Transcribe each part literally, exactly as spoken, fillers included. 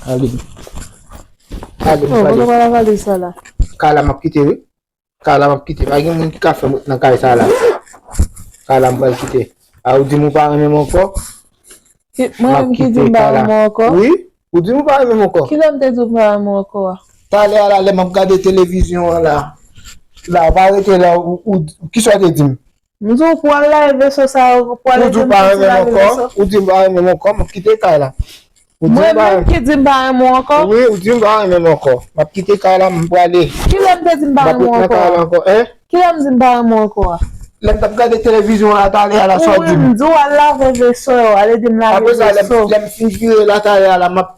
Ale. Ale, m Oh, pale. Mwen pa la valiz sa la. Kay la, m ap kite, wi. Kay la, m ap kite. Pa gen moun ki ka fè m ret nan kay sa la. Kay la, m pral kite. A, ou di m ou pa renmen m ankò? Ki, mwen menm ki di m pa renmen w ankò? Wi. Ou di m ou pa renmen m ankò? Kilè m te di w m pa renmen w ankò a? Talè a la, lè m ap gade televizyon an la. La, ou pa rete la, ou, ou, kisa w te di m? M di w pou al lave veso sa yo, pou al ede m fouti lave veso. Ou di m pa renmen m ankò? Ou di m pa renmen m ankò, m ap kite kay la. Ou di m pa renmen m ankò? Mwen menm ki di m pa renmen w ankò? Wi, ou di m pa renmen m ankò. M ap kite kay la, m prale. Kilè m te di m pa renmen w ankò a? M ap ret nan kay la ankò, en? Kilè m di m pa renmen w ankò a? Lè m t ap gade televizyon la talè a la, sa w di m? Ou di w al lave veso yo, al ede m lave veso. Apre sa, lè m, lè m fin vire la talè a la, m ap,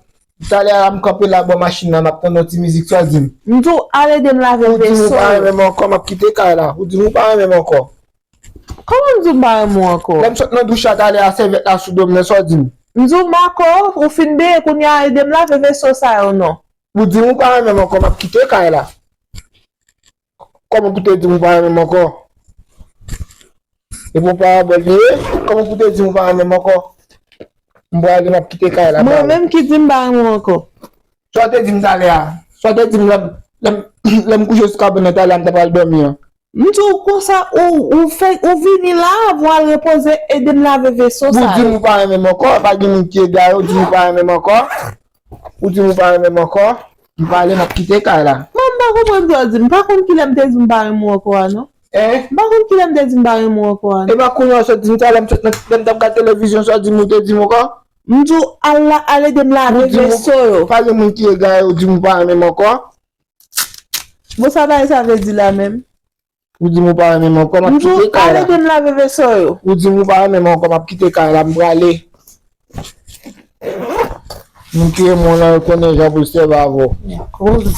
talè a la, m kanpe la bò machin nan, m ap tann yon ti mizik, sa w di m? M di w al ede m lave veso yo. Ou di m ou pa renmen m ankò, m ap kite kay la. Ou di m ou pa renmen m ankò. Kòman m di w m pa renmen w ankò? Lè m sot nan douch la talè a, sèvyèt la sou do m nan, sa w di m? M di w Marco, ou fin benyen kounye a, ede m lave veso sa yo non. Ou di m ou pa renmen m ankò, m ap kite kay la. Kòman pou te di m ou pa renmen m ankò? E pou parabòl li ye? Kòman pou te di m ou pa renmen m ankò? M prale, m ap kite kay la. Mwen menm ki di m pa renmen w ankò. Sa w te di m talè a? Sa w te di m lè m, lè m, lè m kouche sou kabann nan talè a, m ta pral dòmi an? M di w konsa, ou, ou fè, ou vini la, pou al repoze, ede m lave veso sa yo. Ou di m ou pa renmen m ankò, pa gen moun ki egare, ou di m ou pa renmen m ankò. Ou di m ou pa renmen m ankò, m prale, m ap kite kay la. Mwen, m pa konprann sa w di m. M pa konn kilè m te di m pa renmen w ankò a, non. Hein? M pa konn kilè m te di m pa renmen w ankò a, non. E pa kounye a w sot di m sa, lè m sot nan, lè m t ap gade televizyon, sa w di m ou te di m ankò? M di w al la, al ede m lave veso yo. Pa gen moun ki egare, ou di m ou pa renmen m ankò. Bon, sa bagay sa vle di la menm? Ou di m ou pa renmen m ankò, m ap kite kay la. M di w al ede m lave veso yo. Ou di m ou pa renmen m ankò, m ap kite kay la, m prale. Moun ki renmen w lan, yo konnen jan pou l sèvi avè w. Koze.